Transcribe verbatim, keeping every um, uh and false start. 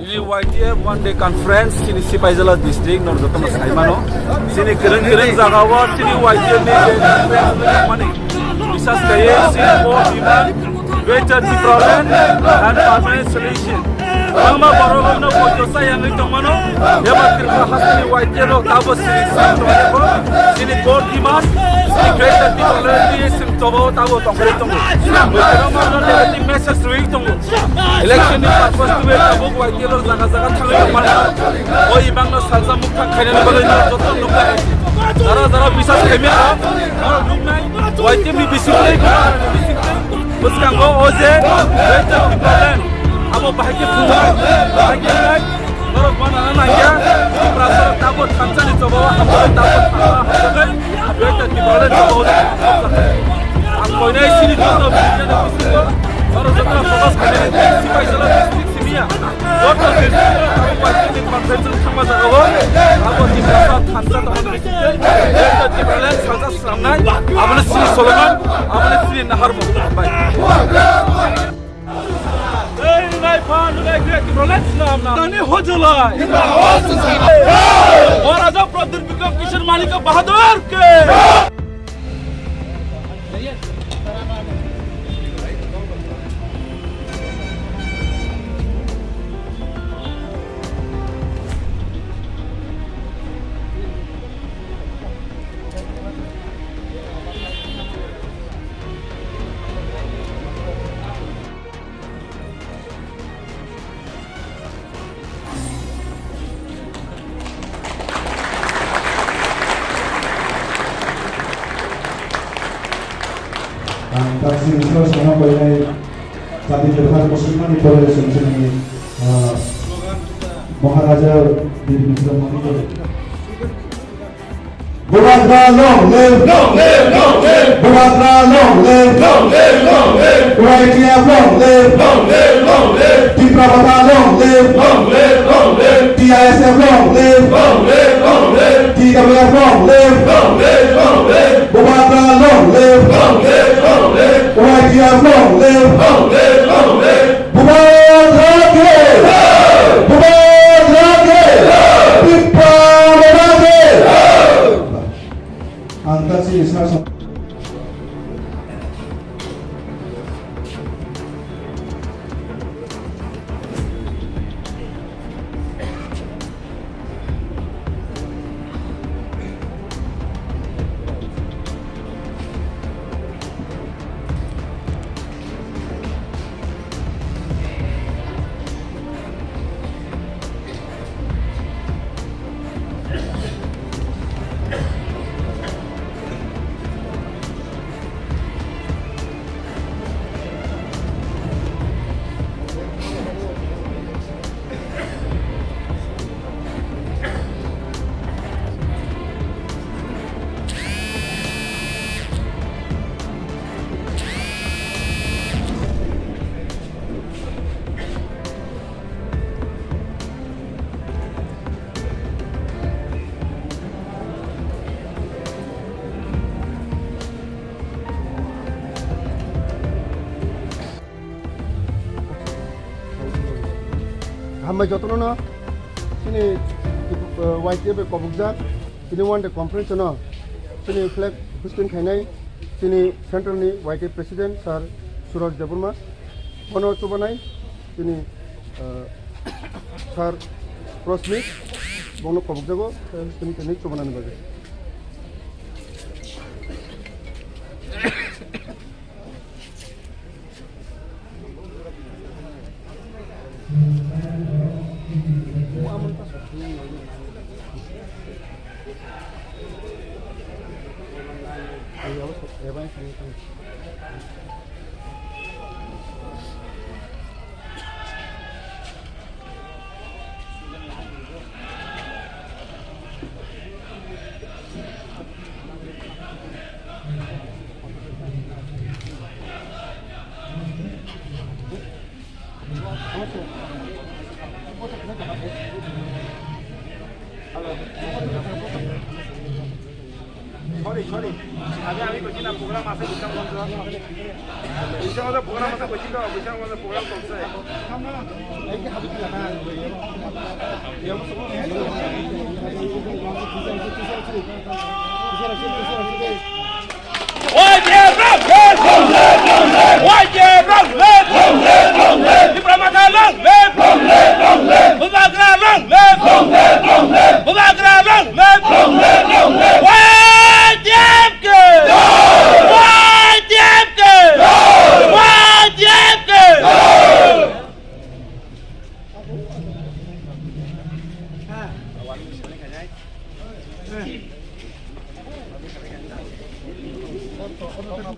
Chini Y T F one day conference chini Sipaijala district no joto no sai mano. Chini kereng kereng jaga o chini Y T F ni je conference wngmani. Bisas kaiye chini bo demand greater Tipraland and permanent solution. Bangma borok no bojo sa yangwi tongmano. Eba Tripura hasteni Y T F rok tabo siri siri tongmani bo. Chini bo demand chini greater Tipraland ni siri tobo tabo tongri tongo. Bo kereng ma no negative message rwi tongo. Election ni purpose twi tabuk Y T F rok jaga jaga thangwi tongmani. O imang no salsa mukthang khainani bagwi no joto nuknai. Jara jara bisas khaimya no, oro nuknai. Y T F ni bising tei, bising tei. Bwskango o je, greater Tipraland. Abo bahai khe phungo, bahai khe nai. Norok mana na nangya. Tiprasa tabo thansa ni choba, abo tabo thansa. Greater Tipraland choba. Ang koinai sini joto bising tei bisingo. Norok joto focus khainai. Sipaijala district simiya. Joto Tripura tabuk bai chini conference thangma jagao abo Tiprasa thansa tongmani bisingtwi Greater Tipraland salsa swnamnai, abono chini slogan, abono chini naharmung. Bai. Ei, nai pha, nunai Greater Tipraland swnamna. Nani hojolai. Maharaja Pradyut Bikram Kishore Manikya Bahadur ke. Ang taksi Iswar sama koinai Chati Bihar Musulman ni pore sumsini, ah, Maharaja Bir Bikram Manikya. Bubagra long live! Long live! Long live! Bubagra long live! Long live! Long live! Y T F long live! Long live! Long live! Tipra Motha long live! Long live! Long live! T I S F long live! Long live! Long live! T W F long live! Long live! Long live! Bubagra long live! Long live! Long live! Y T F long live! Long live! Long live! Bubagra ke! Bubagra ke! Tipra Motha ke! Ang taksi sar sa- Hambai jotono no chini, uh, Y T F bai kobokjak chini one day conference no chini flag hoisting khainai chini central ni Y T F president sir Suraj Debbarma, bono chubanai chini, uh, sir Prosmit, bono kobokjago flag hoisting khainai chubanani bagwi. Sorry, sorry. Abe ami kochi na program ase, buchang monjo. Buchang monjo program ase, kochi to, buchang monjo program tongse.